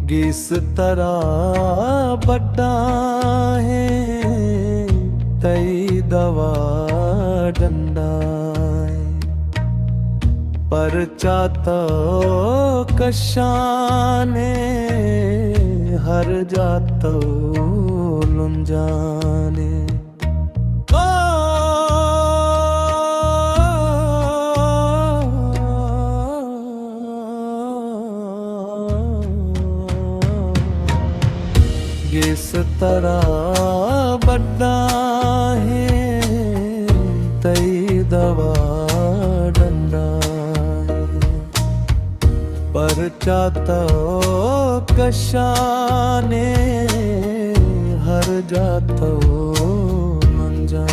گیس ترا بڈا ہیں، تئی دوا ڈنڈا ہیں۔ پرچا تو کشانے، ہر جا تو لنجانے۔ گیس ترا بڈا ہیں، تئی دوا ڈنڈا ہیں۔ پرچا تو کشانے، ہر جا تو منجانے۔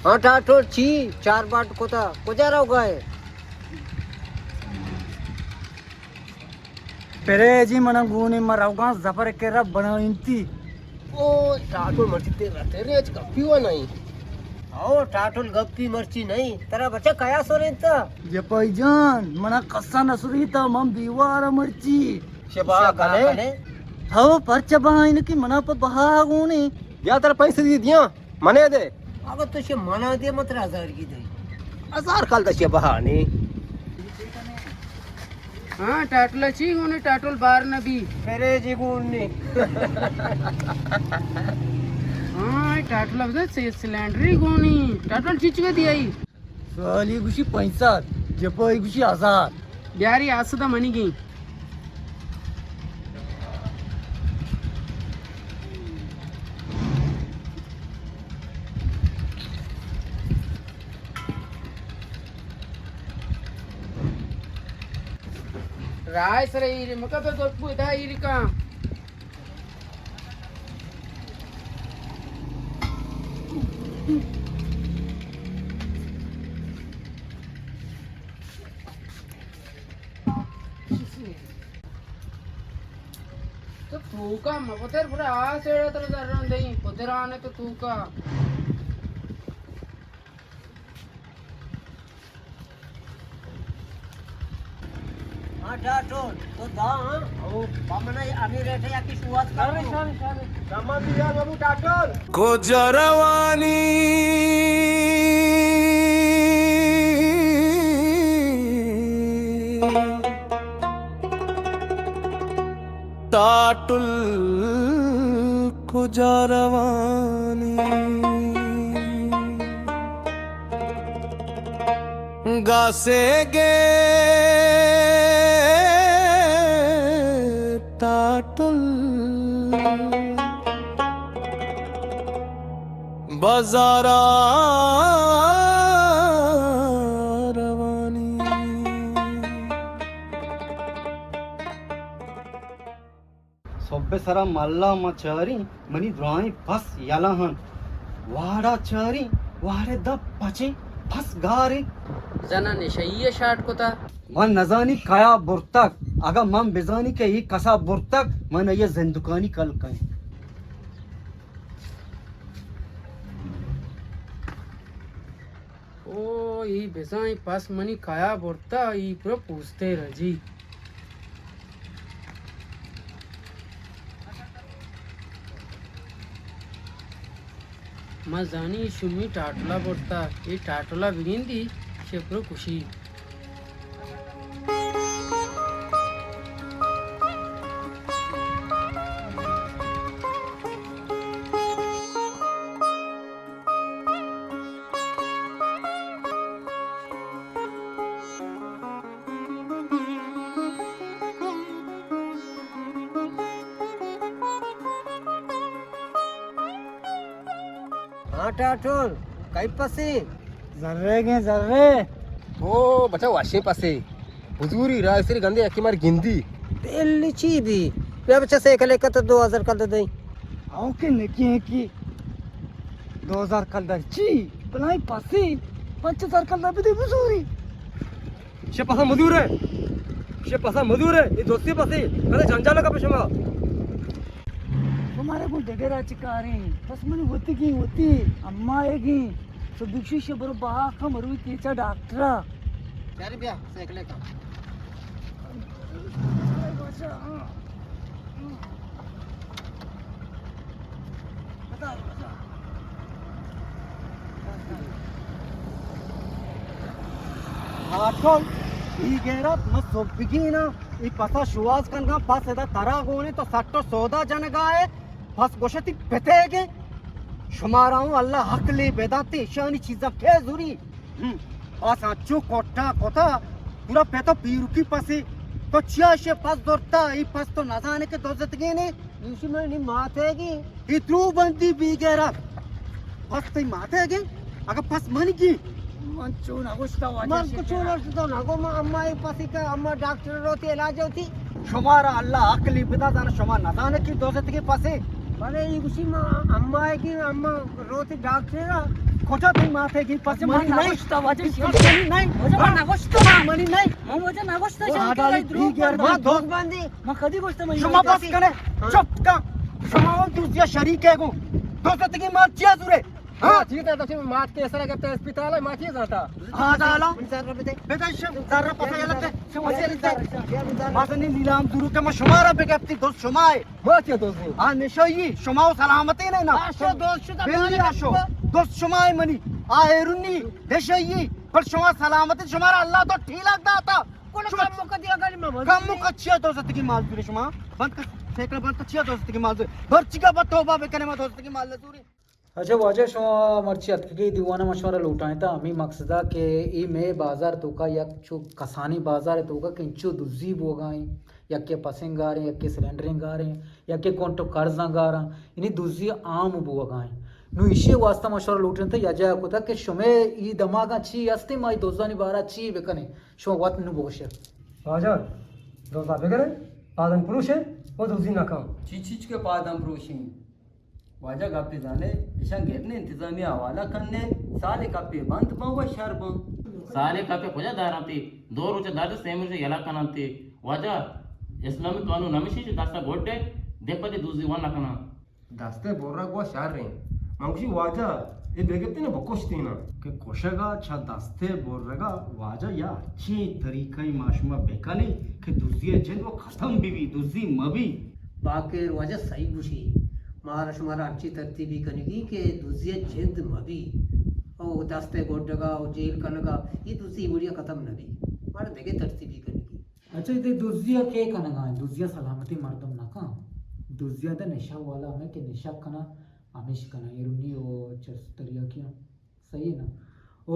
ہاں ٹاٹو، چی چار باٹ کتا، کجا روگا ئے؟ پرے جی، منا گونی، ما روگاں زفر کرا بنائینتی۔ او ٹاٹو، مرچی تیرا تیرے اچ گپی ہوا نہیں۔ او ٹاٹل، گپی مرچی نہیں، ترا بچا کیا سرینتا؟ جپائی جان، منا کسا نہ سریتا، من بیوارا مرچی۔ شبا کنے؟ ہو، پرچا بہائن کہ منا پہ بہا گونی۔ بیا، ترا پیسے دی دیاں، منے دے۔ اگر تو شے منا دے، مت ہزار کی دے۔ ہزار کل دا شے بہا نہیں۔ ہاں، ٹاٹلا چی گونے، ٹاٹل بار نہ بی۔ میرے جی گون نے۔ ہاں، ٹاٹلا بزن سے سلینڈری گونی۔ ٹاٹل چی چکا دی آئی؟ سالی گوشی پنچ سد، جپائی گوشی ہزار۔ بیاری آسدہ منی گی۔ رائے سر ایری مکہ پہ گرپو ادا ایری کان۔ تو توکا مپتر پورا آ سیڑا تر درن دئی، پتر آنے تو توکا۔ ہاں، ٹاٹول، تو دا، ہاں؟ او۔ پمنا امی ریٹ یا کی شوات کر۔ شان، شان۔ سامان بھی یار بابو ٹاٹول۔ کجا روانی؟ ٹاٹل کجا روانی؟ گاسے گے ٹاٹل بازارا روانی۔ سہب ءِ سرا مھلہ ما چاریں، منی درائیں پس یلہ انت۔ واڑا چاریں، واڑے دپ پچیں، پس گاریں۔ زنا نشئی ءَ شاٹ کتا۔ من نزانی کیا برتگ، اگاں من بزانی کہ اے کسا برتگ، من آئی ءَ زندکانی کل کئیں۔ او، ای بزاں ای پس منی کایا برتا، ای پرو پوستے رجی۔ ما زانی ای شمی ٹاٹلا برتا، ای ٹاٹلا بگندی، شپرو کشی۔ ہاں ٹاٹول، کئی پسی؟ زرے گیں زرے۔ او بچا واشیں پسی۔ حضوری راہ سری گندے یکی مار گندی۔ دل چی بی؟ بیا بچا سیکل ایک تو دو ہزار کل دے۔ آؤ کہ نکی کی۔ دو ہزار کلدار چی؟ بلائیں پسے، پنچ ہزار کلدار بدے بزوری۔ شے پسا مزور ہے، شے پسا مزور ہے، یہ دوستی پسے، کدے جنجال کا پہ شما۔ شمارے گوں ڈگرا چکاریں، بس منی وتگی وتی، اما ایگی، تو بکشی شے برو باہا کم روی تیچا ڈاکٹرا۔ چاری بیا، سائیکلے کا۔ ہاتون، ای غیرت، من سوب بگینا، ای پسا شواز کنگا، پس ادا ترا گونے تو سٹ و سودا جنگا ہے، پس گوشتی پتے گے، شمارا ہوں اللہ عقلی بداتی، شانی چیزاں کے زوری۔ ہم۔ آسان چو کٹا کتا، پورا پہ تو پیرکی پسی۔ تو چیا شے پس زورتا، ای پس تو نزانے کہ دوزتگی نے؟ ایشی منی ماتے گی۔ ای درو بندی بی غیرت۔ پس تی ماتے گی؟ اگا پس من گی؟ من چو نگوشتا واجہ من شے کو چو کرا۔ نگوشتا نگو، ما اما ای پسی کا، اما ڈاکٹر روتی علاج ہوتی۔ شمارا اللہ عقلی بدا، زانا شما نزانے کہ دوزتگی پسی۔ بلے ای گوشی ما اما ای کی اما روتی ڈاکٹر را۔ کجا تئی ماتے گی؟ پس واجہ منی من نہیں۔ نگوشتا، واجہ شی منی نہیں۔ واجہ من نگوشتا۔ منی نہیں۔ من واجہ نگوشتا، شی عدالت کدی دروغ دیگر بندی۔ ما دوست بندی۔ من کدی گوشتا من شما بس کنے۔ چپ کا۔ شما ہم دوسریا شریک ہے گو۔ دوستگی مال چیا زورے؟ ہاں؟ چی تا چی مات کے سر گپتا اسپتال ہے، ما چی زانتا؟ ہاں، دالا۔ بدا شم، ذرہ پسا یلتے۔ شما چی زانتا؟ ما سنی نیلام زورو کہ ما شمارا بگپتی، دوست شما ہے۔ ما چه دوزی؟ آ نشئی، شما و سلامتی نه نا. آ شو دوست شد، بلی آ شو. دوست شما منی. آ ایرونی، نشئی، پر شما سلامتی، شما را اللہ تو ٹھیلک داتا. کل شما کم مکہ دیا گلی ما بند کم نہیں. مکہ چیا دوزتگی مال زوری شما؟ بند کر، سیکل بند کر، چیا دوزتگی مال زوری؟ برچی کا بات توبہ بکنے ما دوزتگی مال زوری. اچھا واجہ، شما مرچی اتکگے دیوان ءَ، من شمارا لوٹائینتا ہمے مقصدا کہ اے مئے بازار توکا یک چو کسانی بازار توکا کہ انچو دزی بوگا ایں، یکے پسنگ گاریں، یکے سلنڈریں گاریں، یکے کنٹو کرزاں گاراں، یعنی دزی عام بوگا ایں. نو ایشی واسطہ من شمارا لوٹائینتا یا جاہ کتا کہ شمئے ای دماغاں چی ہستیں، ما ای دزانی بارا چی بکنیں، شما وت نو بگوشے. واجہ، دزا بگرے، پادن پروشے، و دزی نکن. چی چیچ کہ پادن پروشیں؟ واجہ گپے زانے، اشاں گرنے انتظامی حوالہ کنے، سالے کپے بند بن و شر بن. سالے کپے کجا دارنتی؟ دو روچ درد، سیمی روچ یلا کننتی. واجہ، اسلامی قانون ہمیشی چہ دستا گڈے، دپدی دوزی ون نکنن. دستے برگ و شر انت. من گوشی واجہ، اے بگپتینا بکشتینا. کہ کشگا چہ دستے برگا واجہ یا چی طریقہ ما شما بکنی کہ دوزی جند و ختم بی بی، دوزی مبی. باکر واجہ صحیح گوشی، مارا شمارا انچی ترتیبی کنگی کہ دزی جند مبی، او دست گڈگا او جیل کنگا، یہ دزی وڑیا ختم نبی، مارا دگہ ترتیبی کنگی. اچھا، اے دزیا کے کنگا ہیں؟ دزیا سلامتی مردم نہ کن. دزیا دے نشہ والا ہمیں کہ نشہ کنا، ہمیش کنا، ایرونی او چرس تریاکیاں. صحیح ہے نا؟ او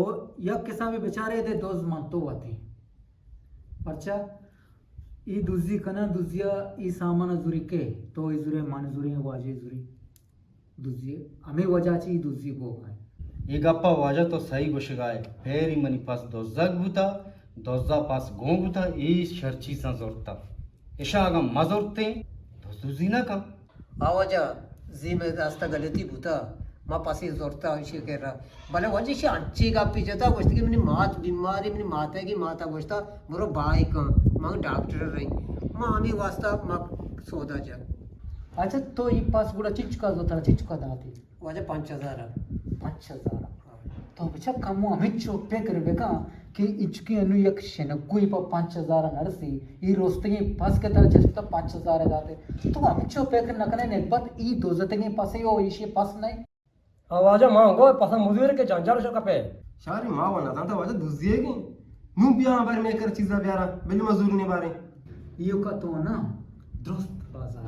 یک حسابے بچارے دے دز من تو وتی. پرچا ای دزی کنن، دزیا ای سامان زوری کے، تو ای زوری، من زوری، واجہ زوری. دزی، ہمے وجہ چی دزی بوگا ہے. اے گپا واجہ تو صحیح گوشگا ہے. پیری منی پس دزگ بوتا، دزا پس گون بوتا، ای شر چیزاں زرتا. اشاں اگاں مزرتیں، تو دزی نہ کن. آ واجہ، زی مئے دستا غلطی بوتا، ما پسی زرتا ایشی کرا. بلے واجہ ایشی انچی گپی جتا، گوشت کہ منی مات بیماری، منی ماتے گی ماتا گوشتا، برو بائی کن، من ڈاکٹر رہی. ما ہمیں واسطہ ما سودا جا. اچھا، تو ای پس گڑا چنچکا زرتا، چنچکا داتی؟ واجہ پنچ ہزار. پنچ ہزار؟ تو بچا کمو ہمچو پکر بکن کہ اچکے انو یک شنکوی پہ پنچ ہزار نرسی، ای رستگیں پس کہ ترا چست کتا پنچ ہزار داتے. تو ہمچو پکر نکنے، نگبت ای دوزتگیں پسے او ایشی پس نہیں. آ واجہ ما گو پسا مزور کہ جنجال شو کپے. شاری ما و نزانتا واجہ دزیے گی. نو بیا بر میں کر چیزا بیارا، بلی مزور نے بارے. ایوکا تو نا درست بازار.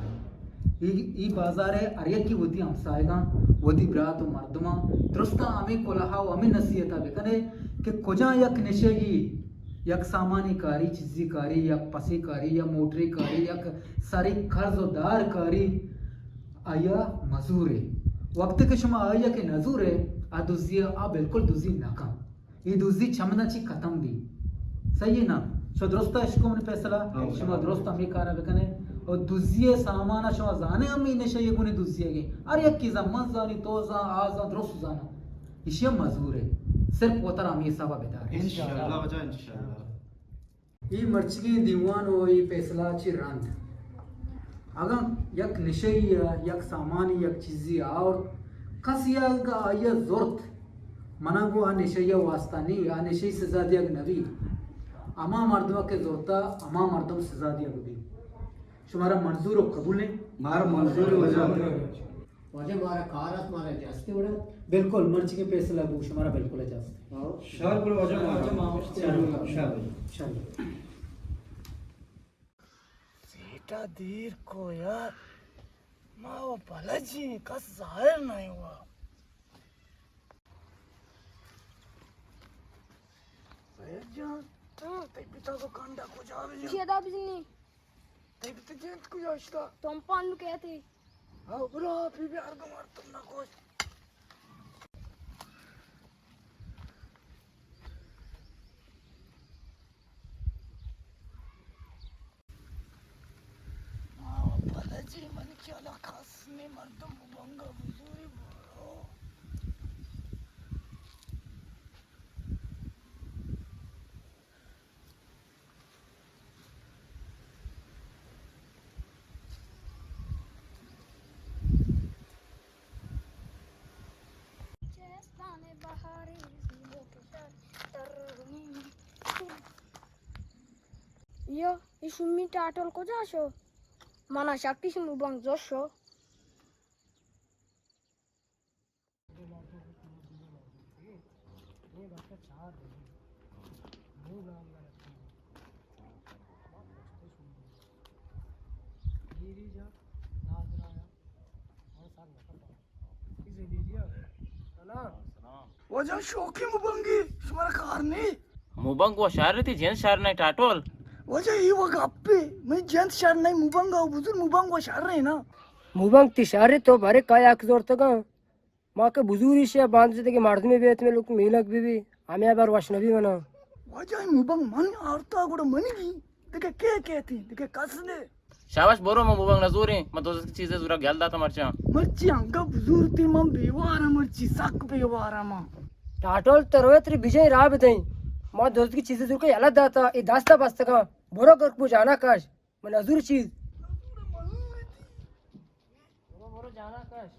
ای، ای بازار ہے، ہر یکی وتی ہمسایگاں، وتی برات و مردماں، درستاں ہمیں کلہا و ہمیں نصیحتا بکنے کہ کجا یک نشگی، یک سامانی کاری، چیزی کاری، یک پسی کاری، یا موٹری کاری، یک سری قرض و دار کاری، آیا مزورے. وقت کہ شما آیا کہ نزورے، آ دزی، آ بالکل دزی نکن. ای دزی چمدا چی ختم بی. صحیح ہے نا؟ شما درست اشکو منی فیصلہ، ہاں۔ شما درست ہمیں کارا بکنے۔ اور دزی سامان شما زانے ہمیں نشہ یہ گنے دزی گے۔ ہر یک چیزا من زانی، تو زان، آ زان، درست زانا۔ ایشی ہم مزور ہے۔ صرف وتر ہمیں حسابا بدار۔ انشاءاللہ واجہ، انشاءاللہ۔ اے مرچیگیں دیوان و اے فیصلہ چی رند۔ اگاں یک نشئی ء، یک سامانی، یک چیزی آورت، کسی اگاں آئی ء زرت، منا گوں آ نشئی ء واسطہ نی، آ نشئی سزا دیگ نبی۔ ہما مردم کہ زرتا، ہما مردم سزا دیگ بی۔ شمارا منظور و قبول ہیں؟ مارا منظور ہے واجہ۔ واجہ مارا کار است، مارا اجازت وڑا۔ بالکل، مرچی کے فیصلہ بو، شمارا بالکل اجازت۔ شر بلو واجہ مارا۔ شر۔ شر۔ سیٹا دیر کو یار، ما و پلجی کس ظاہر نہیں ہوا۔ سید جان، ہاں۔ تئی پتا کو کنڈا کجا بجن؟ چیدا بجنی؟ تئی پتا جنت کجا اشتا؟ تم پانو کہتے۔ ہاں، برو، پی بی آر کا مار تم نہ کوش۔ آ، پدا جی من خیالا کس نے مردم بنگا بزوری برو۔ یو، ای شومی ٹاٹل کجا شو؟ منا شک تی شومی بانک زو شو۔ واجہ شوقی مبنگی، شمارا کار نہیں۔ مبنگ و شہر تی جنس شہر نہیں ٹاٹول۔ واجہ ای و گپے، میں جنس شہر نہیں مبنگ آو بزرگ مبنگ و شہر نہیں نا۔ مبنگ تی شہر تو بارے کایا اک زورتگاں۔ ما کہ بزوری شے باند جتے کہ مردمی بیت میں لوگ میلک بی بی، ہمیں بار وش نبی منا۔ واجہ موبنگ من آرتا گڑا منی گی، دگہ کے کہتی، دگہ کس نے۔ شاباش برو، من موبنگ نزوریں، من دوزت کی چیزے زورا گل داتا مرچاں۔ مرچی انگا بزورتی من بیوارا، مرچی سک بیوارا من۔ ٹاٹول تروے تری بجیں راہ بدیں، ما دوزت کی چیزے زور کا یلا داتا، ای دستا بستگا، برو گرک بو جانا کاش۔ من نزور چیز۔ برو، برو جانا کش۔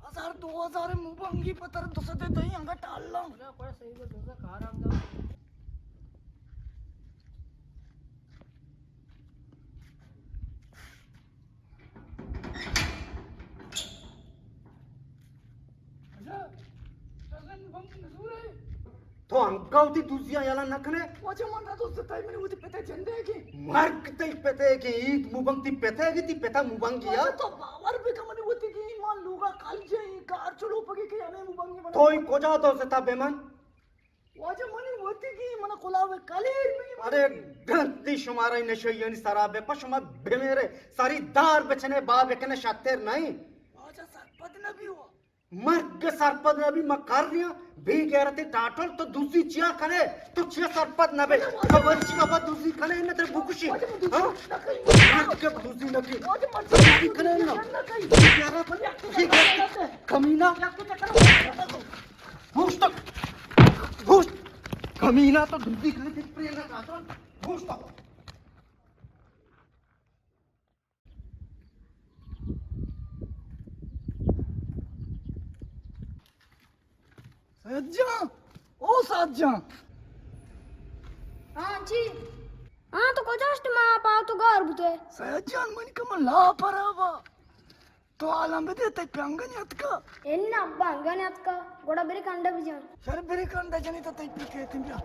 ہزار دو ہزار موبنگی پتر دو سد دئی انگا ٹاللاں۔ نہ، کوئی صحیح بات، دوزا کار ہم دا۔ تو انگا وتی دوزیاں یلہ نہ کنے؟ واجہ من را دوست تئی منی وتی پتے جندے گی۔ مرگ تئی پتے گی، عید مبنگ تئی پتے گی، تئی پتا مبنگی آ۔ واجہ تو باور بکن منی وتی گی، من لوگا کل جئی، کار چلو پگی کہ ہمیں مبنگی من۔ تو ای کجا دوست تا بے من؟ واجہ منی وتی گی، من کلاوے کلیر بی۔ ارے گندی شمارا نشہ یعنی سرا بے پا شما بمیرے، سری دار بچنے با بکنے شتر نہیں۔ واجہ سرپد نبی ہوا۔ مرگ سرپد نبی، ما کر رہی ہوں۔ بے غیرت ٹاٹل، تو دوزی چیا کنے؟ تو چیا سرپد نبے؟ تو ورچی بابا دوزی کنے، نہ ترے بکشی۔ ہاں؟ مرگ دوزی نکی۔ دوزی کنے نا۔ بے غیرت، بے غیرت۔ کمینہ۔ ہوش تک۔ ہوش۔ کمینہ تو دوزی کنے، تیری پرینا ٹاٹل۔ ہوش تک۔ سید جان، او سید جان۔ ہاں جی۔ ہاں تو کجا اشت؟ ما پاو تو گار بوتے۔ سید جان، منی کم لاپرواہ با۔ تو عالم بدے تئی پنگن یتکا۔ ان ابا انگن یتکا۔ گوڑا بری کنڈا بجان۔ شر بری کنڈا جنی تو تئی پی کہتیں بیا۔